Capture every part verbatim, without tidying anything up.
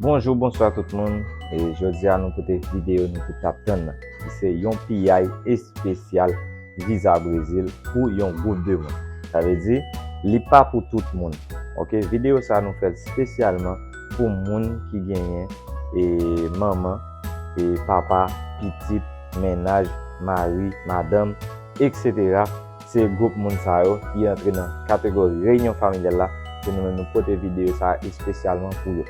Bonjou, bonswa tout moun. E jodi a nou pote videyo nou tout ap tann nan, ki se yon piyay espesyal viza Brezil pou yon gwoup de moun. Sa vle di, li pa pou tout moun. Oke, videyo sa nou fè l espesyalman pou moun ki genyen e manman, e papa, pitit, mennaj, mari, madanm, etsetera. Se gwoup moun sa yo ki antre nan kategori reyinyon familyal la, ke nou menm nou pote videyo sa espesyalman pou yo.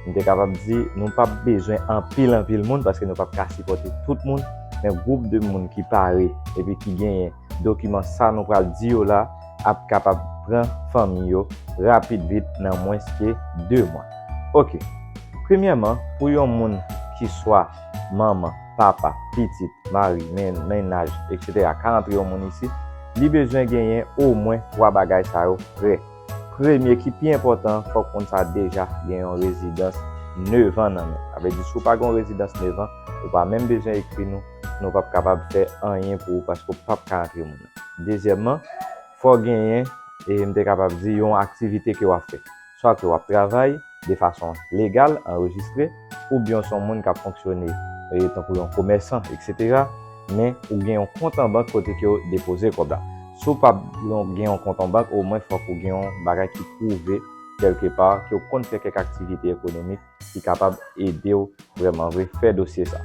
M te kapab di, nou p ap bezwen anpil, anpil moun, paske nou p ap ka sipòte tout moun, men gwoup de moun ki pare epi ki genyen dokiman sa nou pral di yo la ap kapab pran fanmi yo rapid vit nan mwens ke de mwa. Oke. Premyèman, pou yon moun ki swa manman, papa, pitit, mari, men-, mennaj, etsetera, ka antre yon moun isi, li bezwen genyen omwen twa bagay sa yo prè. Premye ki pi enpòtan, fòk moun sa deja gen yon rezidans nevan nan men. Sa vle di, si w pa gen yon rezidans nevan, ou pa menm bezwen ekri nou, nou p ap kapab fè anyen pou ou paske w p ap ka antre moun nan. Dezyèmman, fò genyen, e m te kapab di, yon aktivite ke w ap fè. Swa ke w ap travay de fason legal, anrejistre, oubyen w se yon moun k ap fonksyone, e, tankou yon komèsan, etsetera, men ou gen yon kont an bank kote ke w depoze kòb la. Si w pa gen yon kont an bank, omwen fòk ou gen yon bagay ki pwouve kèlke pa ke w konn fè kèk aktivite ekonomik ki kapab ede w vrèman vre fè dosye sa.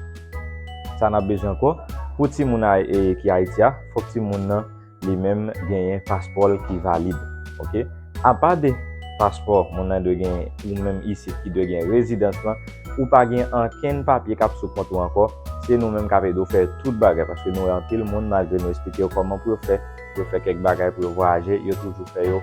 Sa n ap bezwen ankò, pou timoun a, e, ki Ayiti a, fòk timoun nan li menm genyen paspò l ki valid. Oke? Apa de paspò moun nan dwe genyen, ou menm isit ki dwe gen rezidans lan, ou pa gen ankenn papye k ap sou kont ou ankò, se nou menm k ap ede w fè tout bagay, paske nou wè anpil moun, malgre nou esplike yo kòman pou yo fè, yo fè kèk bagay pou yo vwayaje, yo toujou fè yo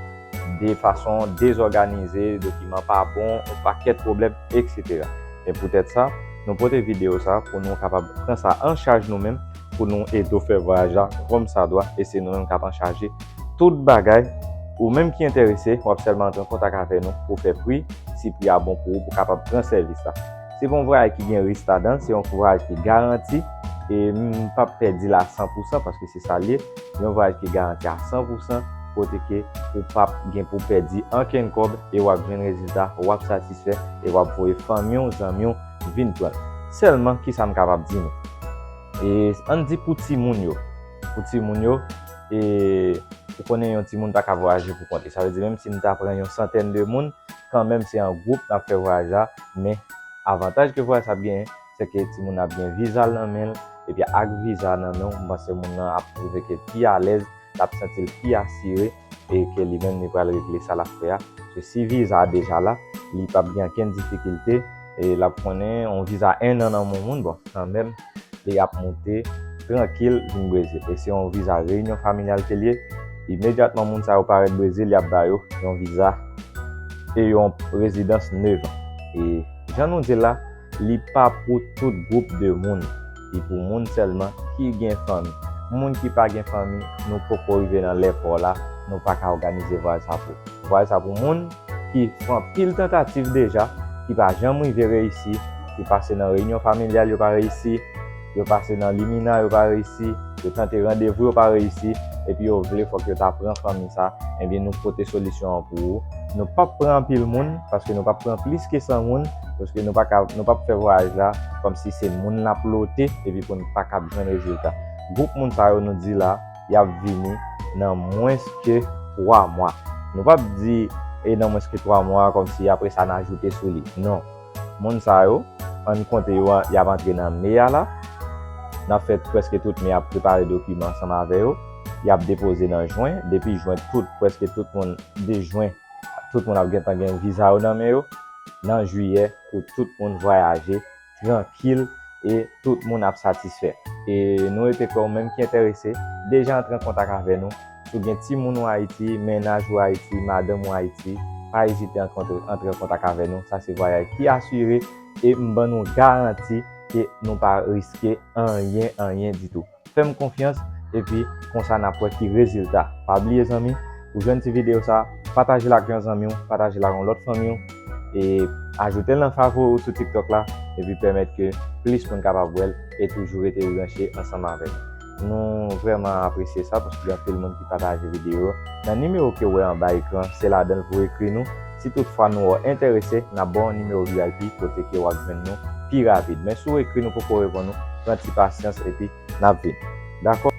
de fason dezòganize, dokiman pa bon, yon pakèt pwoblèm, etsetera. E poutèt sa, nou pote videyo sa pou nou kapab pran sa an chaj nou menm, pou nou ede w fè vwayaj la kòmsadwa, e se nou menm k ap anchaje tout bagay. Ou menm ki enterese, w ap sèlman antre an kontak avè nou pou fè pri, si pri a bon pou ou, pou kapab pran sèvis la. Se pa yon vwayaj ki gen risk ladan l, se yon vwayaj ki garanti, e m p ap pèdi l a san pou san, paske se sa l ye, yon vwayaj ki garanti a san pou san, kote ke ou p ap gen pou pèdi ankenn kòb, e w ap jwenn rezilta, w ap satisfè, e w ap voye fanmi w, zanmi w vin pran l. Sèlman, kisa m kapab di nou? E ann di pou timoun yo. Pou timoun yo, e ou konnen yon timoun pa ka vwayaje pou kont li. Sa vle di, menm si n ta pran yon santèn de moun, kanmenm se an gwoup n ap fè vwayaj la, men avantaj ke vwayaj sa ap genyen, se ke timoun ap gen viza l nan men l, epi ak viza nan men w, m panse moun nan ap twouve ke l pi alèz, l ap santi l pi asire, e ke li menm li pral regle sa l ap fè a. Paske si viza a deja la, li p ap gen ankenn difikilte, e l ap konnen yon viza en an nan men yon moun, bon, kanmenm, li ap moute trankil vin Brezil. E se yon viza reyinyon familyal ke l ye. Imedyatman moun sa yo parèt Brezil, y ap ba yo yon viza e yon rezidans nevan. E jan nou di l la, li pa pou tout gwoup de moun. Li pou moun sèlman ki gen fanmi. Moun ki pa gen fanmi, nou poko rive nan lèpò la, nou pa ka òganize vwayaj sa pou. Vwayaj sa pou moun ki fè anpil tantativ deja, ki pa janm rive reyisi, ki pase nan reyinyon familyal, yo pa reyisi, yo pase nan limina, yo pa reyisi, yo tante randevou, yo pa reyisi, epi yo vle fòk yo ta pran fanmi sa, ebyen nou pote solisyon an pou ou. Nou p ap pran anpil moun, paske nou p ap pran plis ke san moun, paske nou pa ka, nou p ap fè vwayaj la kòmsi se moun n ap lote, epi pou n pa kab jwenn rezilta. Gwoup moun sa yo nou di la, y ap vini nan mwens ke twa mwa. Nou p ap di, e nan mwens ke twa mwa, kòmsi apre sa n ajoute sou li. Non. Moun sa yo, ann konte yo, y ap antre nan me a la. N ap fè prèske tout me a, prepare dokiman ansanm avè yo. Y ap depoze nan jen. Depi jen, tout, prèske tout moun, de jen, tout moun ap gentan gen viza yo nan men yo. Nan jiyè, pou tout moun vwayaje trankil e tout moun ap satisfè. E nou rete kwè ou menm ki enterese, deja antre an kontak avè nou. Si w gen timoun ou Ayiti, mennaj ou Ayiti, madanm ou Ayiti, pa ezite antre, antre an kontak avè nou. Sa se vwayaj ki asire e m ban nou garanti ke nou pa riske anyen, anyen ditou. Fè m konfyans, epi konsa n ap wè ki rezilta. Pa bliye, zanmi, ou jwenn ti videyo sa, pataje l ak yon zanmi w, pataje l ak yon lòt fanmi w, e ajoute l nan favori w sou TikTok la, epi pèmèt ke plis moun kapab wè l e toujou rete branche ansanm avè nou. Nou vrèman apresye sa, paske gen anpil moun ki pataje videyo yo. Nan nimewo ke w wè anba ekran, se ladan l pou w ekri nou. Si toutfwa nou wè w enterese, n ap ba w yon nimewo V I P kote ke w ap jwenn nou pi rapid. Men si w ekri nou poko reponn ou, pran ti pasyans epi n ap vini. Dakò?